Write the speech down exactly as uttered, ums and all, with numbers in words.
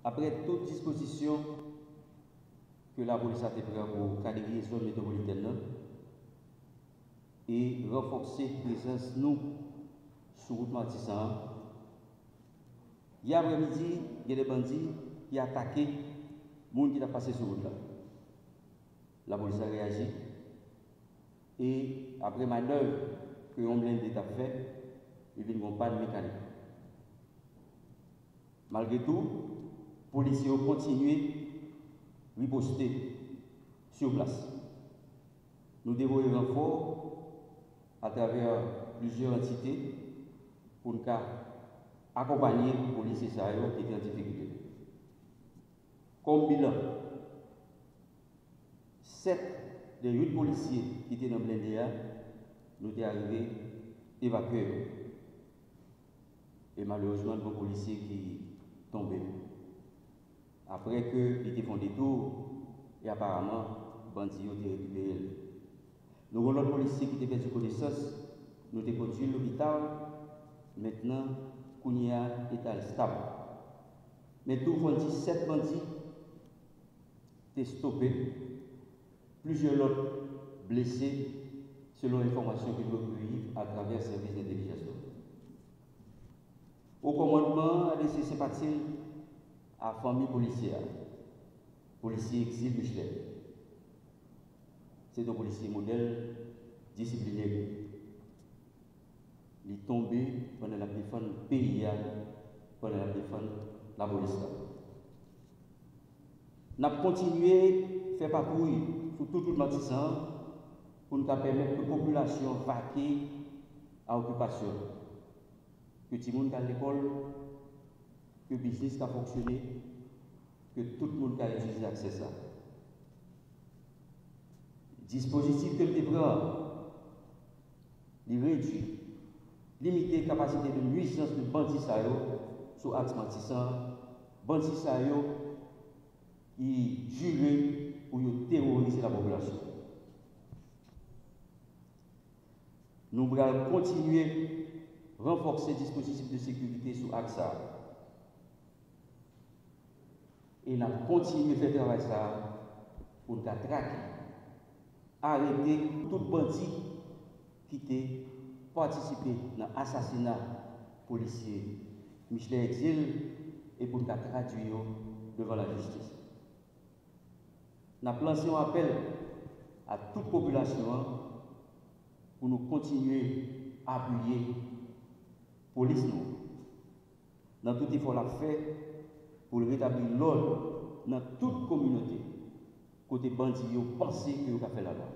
Apre tout dispozisyon ke lapolis la te pran pou kadriye zòn metwopolitèn nan e ranfòse prezans nou sou wout Matisan an, yè aprèmidi, gen de bandi ki atake moun ki t ap pase sou wout la. Lapolis la reyaji e, apre manèv ke yon blende t ap fè, li vin gen yon pàn mekanik. Malgre tou, polisye yo kontinye riposte sou plas. Nou te voye ranfò atravè plizyè antite pou n ka akonpanye polisye sa yo ki te an difikilte. Kòm bilan, sèt de uit polisye ki te nan blende a, nou te arive evakye yo. E malerezman, gen yon polisye ki tonbe apre ke li te fè yon detou e aparaman bandi yo te rekipere l. Nou gen yon lòt polisye ki te pèdi konesans, nou te kondui l lopital, mentnan, kounye a, eta l stab. Men tou, fò n di sèt bandi te stope l. Plizyè lòt blese, selon enfòmasyon ke nou rekiyi atravè sèvis entèlijans yo. Wo kòmandman an adrese senpati l a fanmi polisye a, polisye Exil Michelet. Se te yon polisye modèl, disipline. Li tonbe pandan l ap defann peyi a, pandan l ap defann lapolis la. N ap kontinye fè patwouy sou tout wout Matisan an pou n ka pèmèt ke popilasyon an vake a okipasyon l, ke timoun ka al lekòl, ke biznis ka fonksyone, ke tout moun ka itilize aksè sa. Dispozitif ke l te pran an, li redui, limite kapasite de nwizans de bandi sa yo sou aks Matisan an. Bandi sa yo, ki jire pou yo teworize lapopilasyon. Nou pral kontinye ranfòse dispozitif de sekirite sou aks sa a. E n ap kontinye fè travay sa a pou n ka trake, arete tout bandi ki te patisipe nan asasina polisye Michelet Exil e pou n ka tradui yo devan lajistis. N ap lanse yon apèl a tout popilasyon an pou nou kontinye apiye polis nou nan tout efò l ap fè pou l retabli lòd nan tout kominote kote bandi yo panse ke yo ka fè lalwa.